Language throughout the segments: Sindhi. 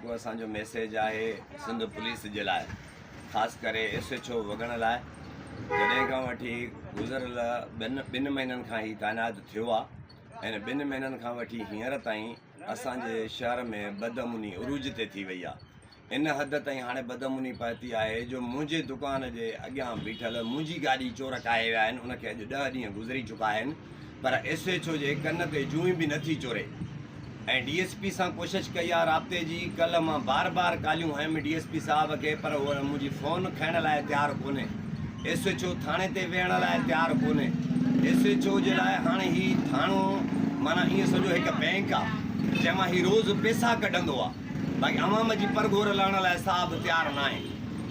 جيڪو اسان جو ميسيج آهي سنڌ پوليس جي لاء خاص ڪري ايس ايڇ او وڳڻ لاء جڏهن کان وٺي گذريل ٻن ٻن مهينن کان هي تعينات ٿيو آهي ۽ ٻن مهينن کان وٺي هينئر تائين اسان جي شهر ۾ بدامني عروج تي ٿي وئي آهي ان حد تائين هاڻي بدامني پهتي آهي جو منهنجي دڪان جي اڳيان بيٺل منهنجي گاڏي چور ڪاهي ويا آهن ان کي اڄ ڏهه ڏينهن گذري چڪا آهن پر ايس ايڇ او جي ڪن تي جونء به نٿي چوري ۽ ڊي ايس پي سان ڪوشش ڪئي آ رابطي جي ڪلهه مان بار بار ڪاليون هنيم ڊي ايس پي صاحب کي پر هو منهنجي فون کڻڻ لاء تيار ڪونهي ايس ايڇ او ٿاڻي تي ويهڻ لاء تيار ڪونهي ايس ايڇ او جي لاء هاڻي هي ٿاڻو معنيٰ ائين سمجهو هڪ بئنڪ آ جنهن مان هي روز پيسا ڪڍندو آ باقي عوام جي پرگهور لهڻ لاء صاحب تيار ناهي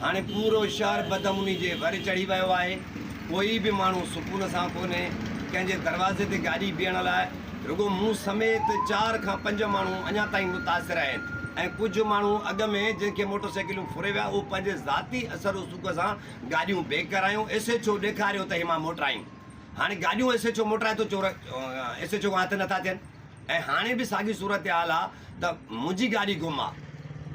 هاڻي پورو شهر بدامني جي ور چڙهي ويو آهي ڪوئي به ماڻهو سڪون سان ڪونهي، ڪنهن جي دروازي تي گاڏي بيهڻ لاء رڳو مون سميت چار کان پنج ماڻهو اڃا تائين متاثر آهن ۽ ڪجهه ماڻهو اڳ ۾ جن کي موٽر سائيڪلون ڦري ويا اهو پنهنجي ذاتي اثر رسوخ سان گاڏيون بيڪ ڪرايون ايس ايڇ او ڏيکاريو ته هي مان موٽرايون هاڻي گاڏيون ايس ايڇ او موٽرائي ٿو چور ايس ايڇ او کان هٿ نٿا ٿين. ۽ هاڻي به ساڳي صورتحال آ ته منهنجي گاڏي گم آ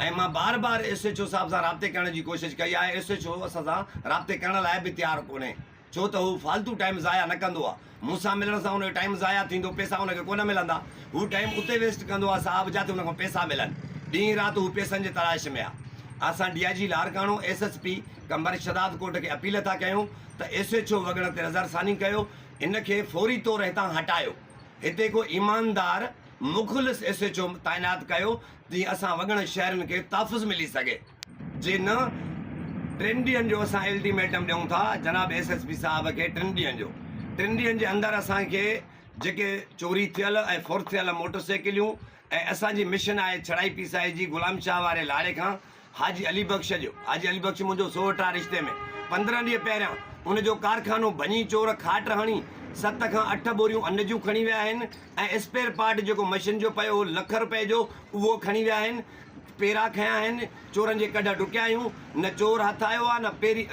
۽ مان بار بار ايس ايڇ او صاحب سان رابطي ڪرڻ جي ڪوشش ڪئي آهي ايس ايڇ او اسان سان رابطي ڪرڻ لاء به تيار ڪونهي ڇو ته هو فالتو ٽائيم ضايع نه ڪندو آ مون سان ملڻ سان ان جو ٽائيم ضايع ٿيندو پيسا ان کي ڪونه ملندا هو ٽائيم اتي ويسٽ ڪندو آ صاحب جاتي ان کان پيسا ملن ڏينهن رات هو پيسن جي تلاش ۾ آ اسان D I G Larkana S S P Qambar Shahdadkot کي اپيل ٿا ڪيون ته ايس ايڇ او وڳڻ تي نظر ثاني ڪيو هن کي فوري طور هتان هٽايو. هتي ڪو ايماندار مخلص ايس ايڇ او تعينات ڪيو جيئن اسان وڳڻ شهرين کي تحفظ ملي سگهي. جي نه ٽن ڏينهن جو اسان الٽيميٽم ڏيون ٿا جناب ايس ايس پي صاحب کي ٽن ڏينهن جو ٽن ڏينهن جي اندر اسان کي جيڪي چوري ٿيل ۽ ڦر ٿيل موٽر سائيڪليون ۽ اسان جي مشن آهي ڇڙائي پيسائي جي غلام شاهه واري لاڙي کان حاجي علي بخش جو، حاجي علي بخش منهنجو سوٽ آ رشتي ۾، 15 ڏينهن پهريان ان جو ڪارخانو ڀڃي چور کاٽ هڻي ست کان اٺ ٻوريون ان جون کڻي ويا آهن ۽ اسپيئر پارٽ جيڪو مشين جو پيو هو لک رپئي جو اهو کڻي ويا آهن پيرا کنيا آهن چورن جي ڪڍ ڊڪيا آهيون نه چور هٿ آيو آ نه پيري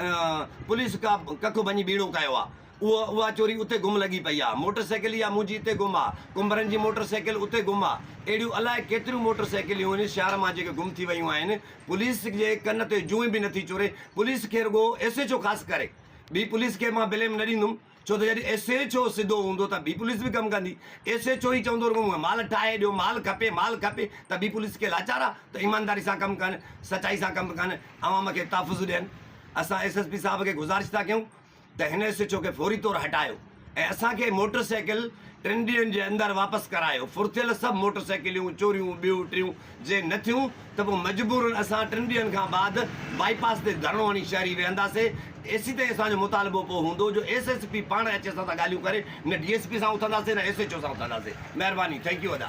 پوليس ڪا ڪک ڀڃي ٻيڻو ڪيو آ. اهو اها چوري اتي گم لڳي پئي آ. موٽر سائيڪل اها منهنجي اتي گم آ. ڪنڀرن جي موٽر سائيڪل اتي گم آ. اهڙيون الائي ڪيتريون موٽر سائيڪليون هن شهر مان جيڪي گم ٿي ويون آهن. پوليس جي ڪن تي جونء به نٿي چوري. پوليس کي رڳو ايس ايڇ او خاص ڪري ٻي پوليس کي مان بليم نه ڏيندم. ڇو ته جڏهن ايس ايڇ او سڌو هوندو ته ٻي پوليس به ڪم ڪندي. ايس ايڇ او ئي چوندو رڳو مون کي مال ٺاهي ڏيو، مال کپي، مال کپي ته ٻي پوليس کي لاچار آ ته ايمانداري سان ڪم ڪن، سچائي سان ڪم ڪن، عوام کي تحفظ ڏين. اسان ايس ايس پي صاحب کي گذارش ٿا ڪيون. ته هن ايس ايڇ او کي فوري طور هٽايو ۽ اسان کي موٽر سائيڪل ٽن ڏينهن جي اندر واپس ڪرايو، ڦرٿيل سڀ موٽر سائيڪليون چوريون ٻيون ٽيون جي نه ٿيون ته پوء مجبورن اسان ٽن ڏينهن کان بعد بائي پاس تي ڌرڻو هڻي شهري ويهنداسي ايسيتائين اسان جو مطالبو پوء هوندو جو ايس ايس پي پاڻ اچي اسان سان ڳالهيون ڪري نه ڊي ايس پي سان اٿنداسي نه ايس ايڇ او سان اٿنداسي مهرباني thank you ادا.